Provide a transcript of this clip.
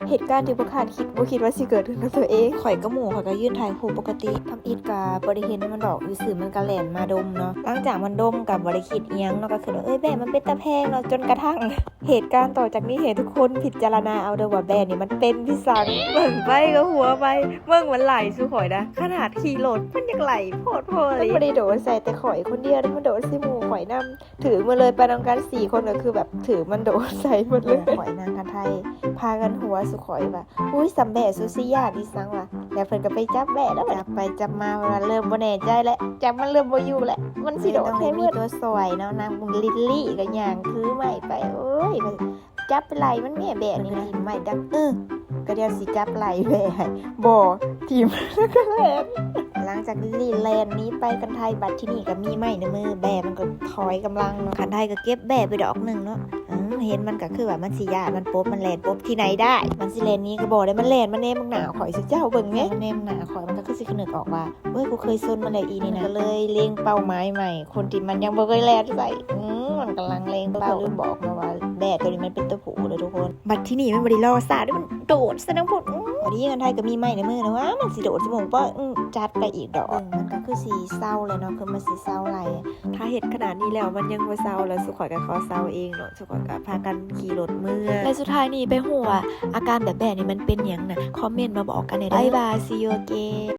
ເຫດການທີ່ບໍ່ຄາດຄິດ ບໍ່ຄິດວ່າຊິເກີດຂຶ້ນກັບຕົວເອງ. ຂ້ອຍກັບໝູ່ຂ້ອຍກໍຢືນຖ່າຍຮູບປົກກະຕິ ທຳອິດກໍບໍ່ໄດ້ເຫັນມັນດອກ ຢູ່ຊື່ມັນກໍແລ່ນມາດົມເນາະ. ຫຼັງຈາກມັນດົມກໍບໍ່ໄດ້ຄິດອີ່ຫຍັງເນາະ ກໍຄືວ່າ ເອີຍ ແບ້ມັນເປັນຕາແພງເນາະ. ຈົນກະທັ່ງເຫດການຕໍ່ຈາກນີ້ ໃຫ້ທຸກຄົນພິຈາລະນາເອົາເດີວ່າ ແບ້ນີ້ມັນເປັນພິສັງ. ເບິ່ງໄປກໍຫົວໄປ ເບິ່ງມັນໄຫຼສູ່ຂ້ອຍນະ ຂະໜາດຂີ່ລົດມັນຍັງໄຫຼໂພດໂພເລີຍ. ມັນບໍ່ໄດ້ໂດດໃສ່ແຕ່ຂ້ອຍຄົນດຽວເດ້ ມັນໂດດໃສ່ໝູ່ຂ້ອຍນຳ. ຖືກໝົດເລີຍ ໄປນຳກັນສີ່ຄົນ ກໍຄືແບບຖືກມັນໂດດໃສ່ໝົດເລີຍ. ຂ້ອຍນາງຄັນໄທພາກັນຫົວສູ່ຂ້ອຍວ່າ ອຸ້ຍ ສ່ຳແບ້ສຸດຊິຍາກອີ່ສັງວ່າ. ແລ້ວເພິ່ນກໍໄປຈັບແບ້ແລ້ວ ຈັບໄປຈັບມາ ເພິ່ນວ່າເລີ່ມບໍ່ແນ່ໃຈແລ້ວ ຈັບມັນເລີ່ມບໍ່ຢູ່ແລ້ວ ມັນຊິໂດດໃສ່ໝົດ. ຕົວຊ່ອຍເນາະ ນາງລິດລີ້ກໍຍ່າງຖືໄມ້ໄປ ໂອ້ຍ ຈັບໄລ່ມັນແມ່ແບ້ນີ້ນະ ໄມ້ດັກ ເອີ ກໍດຽວຊິຈັບໄລ່ແບ້ໃຫ້ ບໍ່ ຖິ້ມ ແລ້ວກໍແລ່ນ. ຫຼັງຈາກລິດລີ້ແລ່ນໜີໄປ ຄັນໄທບັດທີນີ້ກໍມີໄມ້ໃນມື ແບ້ມັນກໍຖອຍກຳລັງເນາະ. ຄັນໄທກໍເກັບແບ້ໄປດອກໜຶ່ງເນາະ ເອີ ເຫັນມັນກໍຄືວ່າມັນຊິຢ້ານ ມັນປົບ ມັນແລ່ນປົບທີ່ໄຫນໄດ້ ມັນຊິແລ່ນໜີກໍບໍ່ໄດ້ ມັນແລ່ນມາແນມເບິ່ງໜ້າຂ້ອຍ ຊຸເຈົ້າເບິ່ງແມ້ ມັນແນມໜ້າຂ້ອຍ ມັນກໍຄືຊິຄະນຶກອອກວ່າ ໂອ້ຍ ກູເຄີຍຊົນມັນແລ້ວອີ່ນີ້ນະ. ກໍເລີຍເລັງເປົ້າໝາຍໃໝ່ ຄົນທີ່ມັນຍັງບໍ່ເຄີຍແລ່ນໃສ່ ອືມ ມັນກຳລັງເລັງເປົ້າ ລືມບອກເນາະວ່າແບ້ໂຕນີ້ມັນເປັນໂຕຜູ້ເດີທຸກຄົນ. ບັດທີນີ້ມັນບໍ່ໄດ້ລໍຊ້າເດ້ ມັນໂດດໃສ່ນຳພຸ້ນ ອືມ ພໍດີຄັນໄທກໍມີໄມ້ໃນມືນະ ວ່າມັນຊິໂດດໃສ່ໝູ່ ປະ ອືມ ຈັດໄປອີກດອກ. ມັນກໍຄືຊິເຊົາແລ້ວເນາະ ຄືມັນຊິເຊົາໄລ່. ຖ້າເຮັດຂະໜາດນີ້ແລ້ວມັນຍັງບໍ່ເຊົາ ແລ້ວສຸຂ້ອຍກໍຂໍເຊົາເອງເນາະ ສຸຂ້ອຍກໍພາກັນຂີ່ລົດເມືອ. ແລະສຸດທ້າຍນີ້ໄປຮູ້ວ່າອາການແບບແບ້ນີ້ມັນເປັນຫຍັງນະ ຄອມເມັນມາບອກກັນແດ່ເດີ. ບາຍບາຍ see you again.